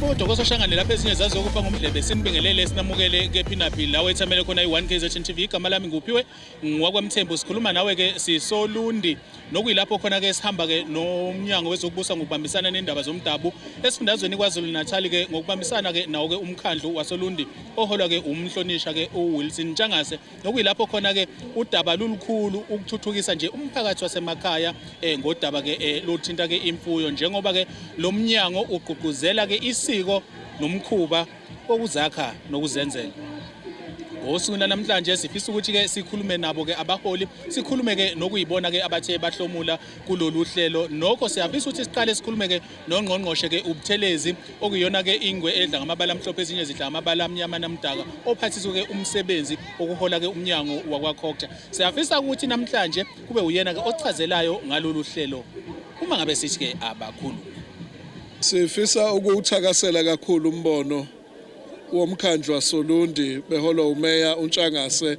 Yebo Dr. Shangane, lapha ezinye zazokufa ngomdlebe. Sinibingelele, sinamukele kephi naphi la wethamele khona i-1 KZN TV. Igama lami nguphiwe ngwakwaMthembu. Sikhuluma nawe ke sisoLundi, nokuyilapho khona ke sihamba ke nomnyango wezokubusa ngokubambisana nendaba zomdabu esifundazweni KwaZulu Natal ke ngokubambisana ke nawo ke umkhandlu wasoLundi oholwa ke umhlonisha ke uWilson Ntshangase, nokuyilapho khona ke udaba lulukhulu ukuthuthukisa nje umphakathi wasemakhaya ngodaba ke luthinta ke imfuyo, njengoba ke lo mnyango ugqugquzela ke isiko nomkhuba wokuzakha nokuzenzela. Ngosuku namhlanje sifisa ukuthi ke sikhulume nabo ke abaholi, sikhulume ke nokuyibona ke abathe bahlomula kulolu hlelo. Nokho siyafisa ukuthi siqale sikhulume ke nongqongqoshe ke uButhelezi, okuyiyona ke ingwe edla ngamabala amhlophe, ezinye zidla ngamabala amnyama namdaka, ophathiswe ke umsebenzi wokuhola ke umnyango wakwaCogta. Siyafisa ukuthi namhlanje kube uyena ke ochazelayo ngalolu hlelo. Uma ngabe sithi ke abakhulume. Sifisa ukuwuthakasela kakhulu umbono womkhandlu wasoLundi beholwa umeya uNtshangase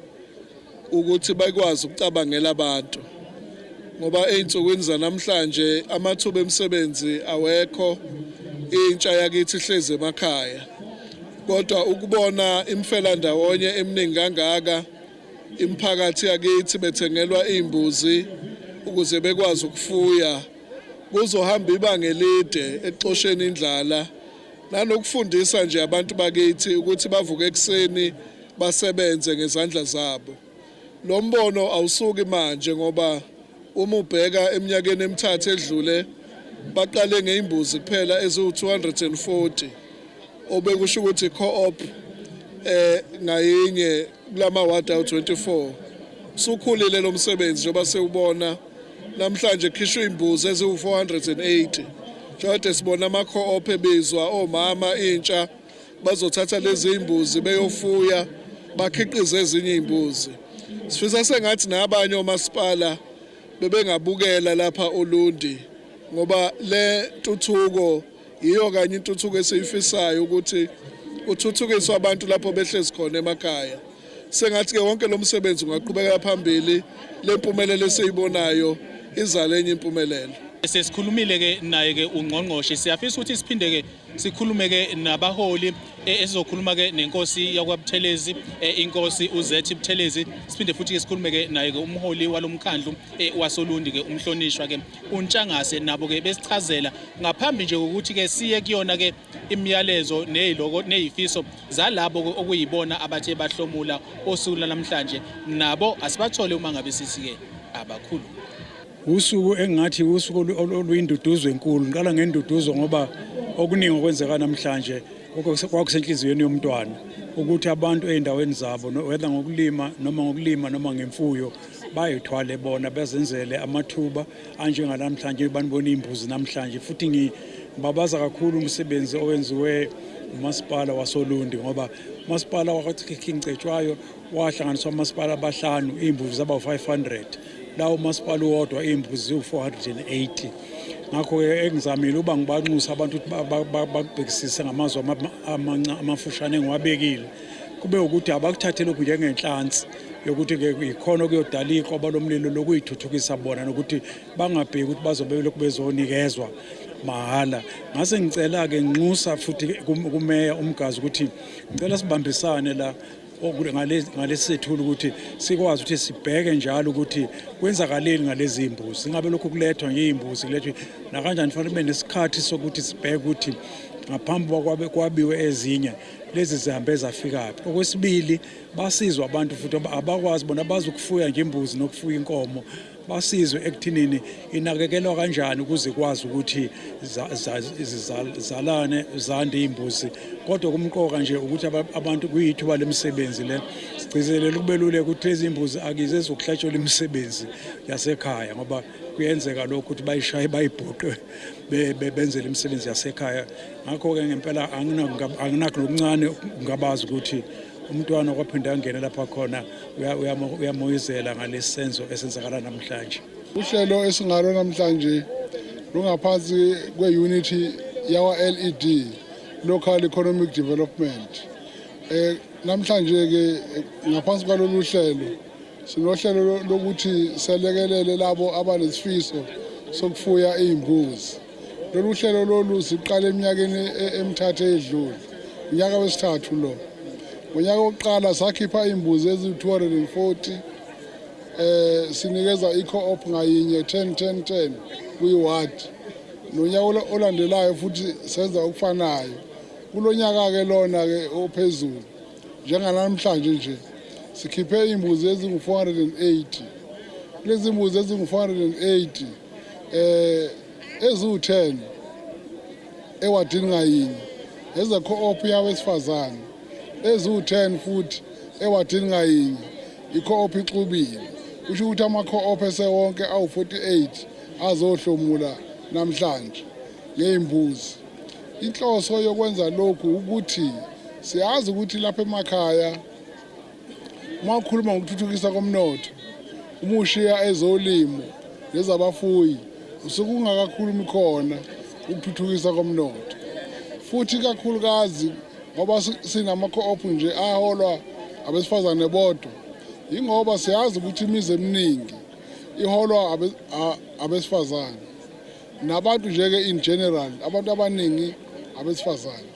ukuthi bakwazi ukucabangela abantu, ngoba ey'nsukwini zanamhlanje amathuba emisebenzi awekho, intsha yakithi ihlezi emakhaya. Kodwa ukubona imfelandawonye eminingi kangaka, imiphakathi yakithi bethengelwa iy'mbuzi ukuze bekwazi ukufuya, kuzohamba ibanga elide ekuxosheni indlala nanokufundisa nje abantu bakithi ukuthi bavuke ekuseni basebenze ngezandla zabo. Lo mbono awusuki manje, ngoba uma ubheka eminyakeni emithathu edlule baqale ngey'mbuzi kuphela eziwu-240, obekusho ukuthi co-op ngayinye kulama ward awu-24. Usukhulile lo msebenzi njengoba siwubona namhlanje, khishwa iy'mbuzi eziwu-480. Njengoba sibona ama-co-op ebizwa omama, intsha bazothatha lezi iy'mbuzi beyofuya, bakhiqize ezinye iy'mbuzi. Sifisa sengathi nabanye omasipala bebengabukela lapha oLundi, ngoba le ntuthuko yiyo kanye intuthuko esiyifisayo, ukuthi kuthuthukiswe abantu lapho behlezi khona emakhaya. Sengathi-ke wonke lo msebenzi ungaqhubekela phambili, le mpumelelo esiyibonayo izale enye impumelelo. Sesikhulumile ke naye ke ungqongqoshe. Siyafisa ukuthi siphinde ke sikhulume ke nabaholi, esizokhuluma ke nenkosi yakwaButhelezi, inkosi uZethi Buthelezi. Siphinde futhi ke sikhulume ke naye ke umholi walomkhandlu wasoLundi ke umhlonishwa ke uNtshangase, nabo ke besichazela ngaphambi nje kokuthi ke siye kuyona ke imiyalezo neziloko nezifiso zalabo ke okuyibona abathe bahlomula osuku namhlanje. Nabo asibathole uma ngabe sithi ke abakhulu. Usuku engathi usuku oluyinduduzo enkulu. Ngiqala ngenduduzo ngoba okuningi okwenzeka namhlanje kwakusenhliziyweni yomntwana, ukuthi abantu ey'ndaweni zabo, whether ngokulima noma ngokulima noma ngemfuyo, bayithwale bona bezenzele amathuba anjengalamhlanje banibona iy'mbuzi namhlanje. Futhi ngibabaza kakhulu umsebenzi owenziwe umasipala wasoLundi, ngoba umasipala wakwa-King Cetshwayo wahlanganiswa amasipala abahlanu, iy'mbuzi zaba u-500. Lawo masipala uwodwa iy'mbuzi ziwu-480. Ngakho-ke engizamile uba ngibanxusa abantu ukuthi bakubhekisise ngamazwi amafushane engiwabekile, kube ukuthi abakuthathe lokhu njengenhlansi yokuthi-ke yikhona okuyodala ikroba lomlilo lokuyithuthukisa bona, nokuthi bangabheki ukuthi bazobe lokhu bezonikezwa mahhala. Ngase ngicela-ke, nginxusa futhi kumeya uMgazi ukuthi ngicela sibambisane la ngalesi sethulo, ukuthi sikwazi ukuthi sibheke njalo ukuthi kwenzakaleni ngalezi mbuzi. Singabe lokhu kulethwa nje iy'mbuzi, kulethwe nakanjani. Kufanele kube nesikhathi sokuthi sibheke ukuthi ngaphambi kwabiwe ezinye, lezi zihambe zafikaphi. Okwesibili, basizwe abantu futhi abakwazi bona bazi ukufuya nje imbuzi nokufuya inkomo, basizwe ekuthinini inakekelwa kanjani ukuze ikwazi ukuthi zizalane, zande iy'mbuzi. Kodwa kumqoka nje ukuthi abantu kuyithuba lemisebenzi le. Sigcizelela ukubeluleka ukuthi lezi mbuzi akize zokuhlatshelwa imisebenzi yasekhaya, ngoba kuyenzeka lokhu ukuthi bayishaye, bayibhuqe, benzele imisebenzi yasekhaya. Ngakho-ke ngempela anginakho nokuncane ungabazi ukuthi umntwana kwaphinde angene lapha khona uyamoyizela ngalesi senzo esenzakala namhlanje. Uhlelo esingalo namhlanje lungaphansi kwe-unit yawa-LED, Local Economic Development. Namhlanje ke ngaphansi kwalolu hlelo sinohlelo lokuthi selekelele labo abanesifiso sokufuya iy'mbuzi. Lolu hlelo lolu siqale eminyakeni emithathu eyedlule, unyaka wesithathu lo. Ngonyaka wokuqala sakhipha iy'mbuzi eziwu-240, sinikeza i-co-op ngayinye 10 10 10 kuyi-ward. Nonyaka olandelayo futhi senza okufanayo. Kulo nyaka-ke lona-ke ophezulu njenganamhlanje nje sikhiphe iy'mbuzi ezingu-480. Kulezi mbuzi ezingu-480 eziwu-10 ewadini ngayinye eze-co-op yabesifazane, eziwu-10 futhi ewadini ngayinye i-co-op ixubile. Kusho ukuthi ama-co-op esewonke awu-48 azohlomula namhlanje ngey'mbuzi. Inhloso yokwenza lokhu ukuthi siyazi ukuthi lapha emakhaya uma ukhuluma ngokuthuthukisa komnotho, uma ushiya ezolimo nezabafuyi, usuke ungakakhulumi khona ukuthuthukisa komnotho. Futhi ikakhulukazi ngoba sinama-co-op nje aholwa abesifazane bodwa, yingoba siyazi ukuthi imizi eminingi iholwa abesifazane nabantu nje-ke in general, abantu abaningi abesifazane.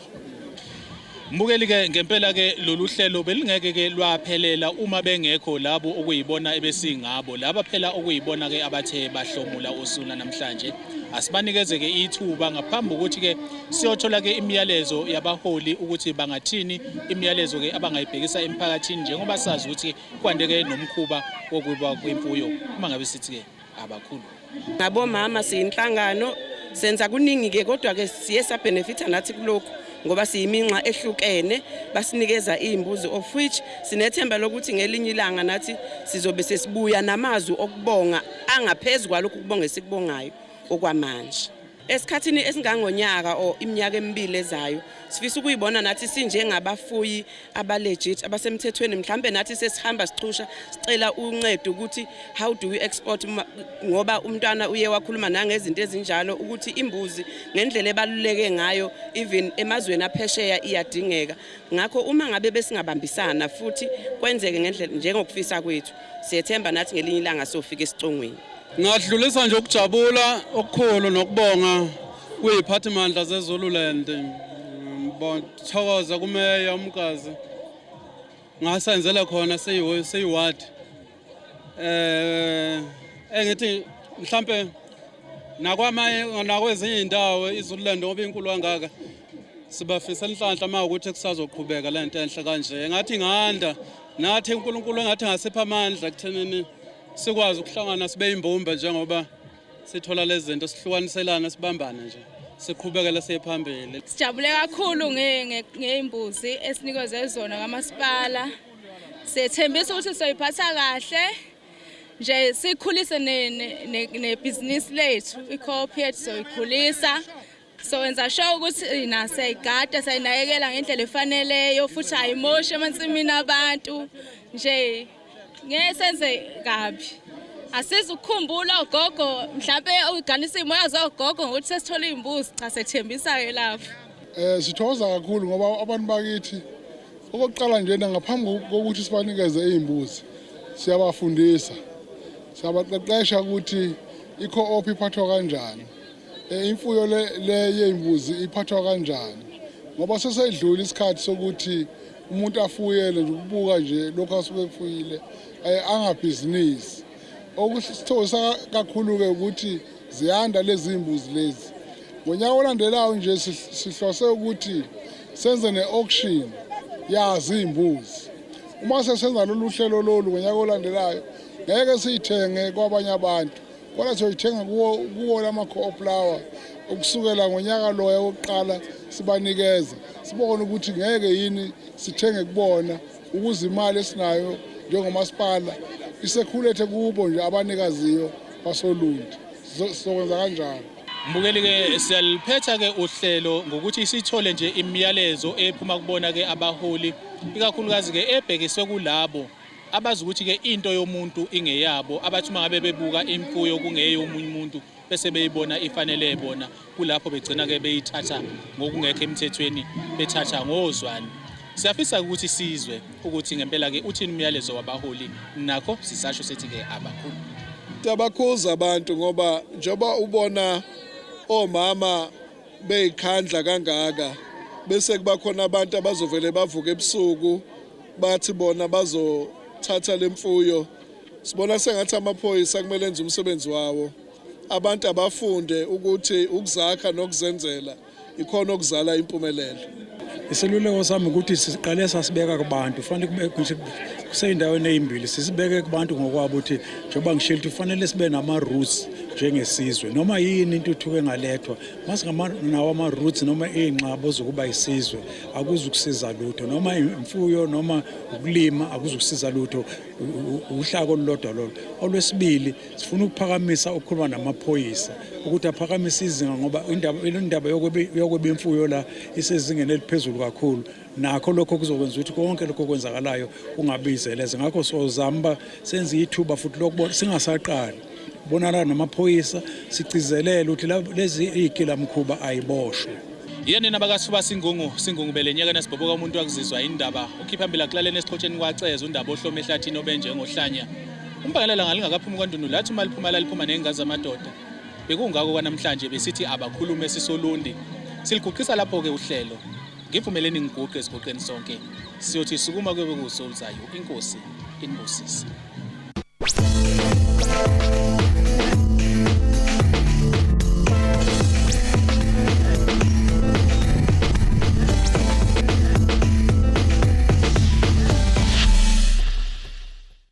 Mbukeli-ke, ngempela-ke lolu hlelo belingeke-ke lwaphelela uma bengekho labo okuyibona ebesingabo laba phela okuyibona-ke abathe bahlomula usuna namhlanje. Asibanikeze-ke ithuba ngaphambi kokuthi-ke siyothola-ke imiyalezo yabaholi ukuthi bangathini, imiyalezo-ke abangayibhekisa emphakathini, njengoba sazi ukuthi kwande-ke nomkhuba wokuba kwemfuyo uma ngabe sithi-ke abakhulu. Ngabomama siyinhlangano, senza kuningi-ke, kodwa-ke siye sabhenefitha nathi kulokhu ngoba siyiminxa ehlukene. Basinikeza iy'mbuzi, of which sinethemba lokuthi ngelinye ilanga nathi sizobe sesibuya namazwi okubonga angaphezu kwalokhu kubonga esikubongayo okwamanje. Esikhathini esingangonyaka or iminyaka emibili ezayo, sifisa ukuyibona nathi sinjengabafuyi aba-legit, abasemthethweni. Mhlambe nathi sesihamba sichusha sicela uncedo ukuthi how do we export, ngoba umntwana uye wakhuluma nangezinto ezinjalo ukuthi imbuzi ngendlela ebaluleke ngayo even emazweni aphesheya iyadingeka. Ngakho uma ngabe besingabambisana futhi kwenzeke ngendlela njengokufisa kwethu, siyethemba nathi ngelinye ilanga sofika esicongweni. Ngadlulisa nje ukujabula okukhulu nokubonga kuyiphathimandla zeZululand. Thokoza kumeya uMgazi ngasenzela khona siyi-ward. Engithi mhlambe nakwamanye nakwezinye iy'ndawo iZululand ngoba inkulu kangaka, sibafisela inhlanhla uma ukuthi kusazoqhubeka le nto enhle kanje. Engathi inganda, nathi uNkulunkulu engathi ngasipha amandla ekuthenini sikwazi ukuhlangana sibe imbumbe njengoba sithola lezi zinto, sihlukaniselane, sibambane nje, siqhubekele siye phambili. Sijabule kakhulu ngey'mbuzi esinikezwe zona kamasipala. Siyethembisa ukuthi soyiphatha kahle nje, sikhulise nebhizinisi lethu, i-co-op yethu soyikhulisa. Sowenza sure ukuthi na siyayigada, siyayinakekela ngendlela efaneleyo, futhi ayimoshi emansimini abantu nje, ngeke senze kabi. Asize ukukhumbula ogogo, mhlampe uganisa iy'moya zogogo ngokuthi sesithole iy'mbuzi. Cha, sethembisa-ke lapho. Sithokoza kakhulu ngoba abantu bakithi okokuqala njena ngaphambi kokuthi sibanikeze iy'mbuzi siyabafundisa, siyabaqeqesha ukuthi i-co-op iphathwa kanjani, imfuyo le yey'mbuzi iphathwa kanjani, ngoba seseyidlule isikhathi sokuthi umuntu afuyele nje ukubuka nje lokhu asuke ekufuyile, angabhizinisi. Okusithokozisa kakhulu-ke ukuthi ziyanda lezi mbuzi lezi. Ngonyaka olandelayo nje sihlose ukuthi senze ne-auction yazo iy'mbuzi. Uma sesenza lolu hlelo lolu ngonyaka olandelayo, ngeke siyithenge kwabanye abantu, kodwa siyoyithenga kuwo lama-co-op lawa. Ukusukela ngonyaka loya wokuqala sibanikeza, sibone ukuthi ngeke yini sithenge kubona ukuze imali esinayo njengomasipala isekhulethe kubo nje abanikaziyo basoLundi. Sizokwenza kanjalo. Mbukeli-ke, siyaliphetha-ke uhlelo ngokuthi sithole nje imiyalezo ephuma kubona-ke abaholi, ikakhulukazi-ke ebhekiswe kulabo abazi ukuthi-ke into yomuntu ingeyabo, abathi uma ngabe bebuka imfuyo kungeyomunye umuntu bese beyibona ifanele bona, kulapho begcina-ke beyithatha ngokungekho emthethweni, bethatha ngozwani. Siyafisa ukuthi sizwe ukuthi ngempela-ke uthini umyalezo wabaholi. Nakho sisasho sithi-ke abakhulu. Siyabakhuza abantu ngoba njengoba ubona Omama beyikhandla kangaka bese kuba khona abantu abazovele bavuke ebusuku bathi bona bazothatha lemfuyo. Sibona sengathi amaphoyisa kumele enze umsebenzi wawo. Abantu abafunde ukuthi ukuzakha nokuzenzela ikhona okuzala impumelelo. Iseluleko sami ukuthi siqale sasibeka kubantu, fanele kube kuseyindaweni ezimbili, sisibeke kubantu ngokwabo ukuthi njengoba ngishilo ukuthi fanele sibe nama-roots njengesizwe. Noma yini intuthuko engalethwa masinganawo ama-roots noma iy'nxabo zokuba isizwe akuzukusiza lutho, noma imfuyo noma ukulima akuzukusiza lutho, uhlaka olulodwa lolo. Olwesibili, sifuna ukuphakamisa ukukhuluma namaphoyisa ukuthi aphakamise izinga, ngoba indaba yokweba imfuyo la isezingeni eliphezulu kakhulu. Nakho lokho kuzokwenza ukuthi konke lokho okwenzakalayo kungabizeleze. Ngakho sozama uba senze ithuba futhi lokubona singasaqali bonana namaphoyisa, sigcizelele ukuthi lezi iy'gilamkhuba ayiboshwe. Yini nabakasifuba singungu singungubele nyaka nasibhoboka umuntu akuzizwa indaba ukhipha mbila kulaleni esichotsheni kwaceza undaba ohloma ehlathini obenjengohlanya umbhangelela ngalingakaphumi kwaNdunu lathi uma liphuma laliphuma ney'ngazi zamadoda. Bekungako kwanamhlanje besithi abakhulume sisolundi. Siliguqisa lapho-ke uhlelo. Ngivumeleni ngiguqe esiguqeni sonke. Siyothi sukuma kuyobe kuwusuku oluzayo. Inkosi inibusise.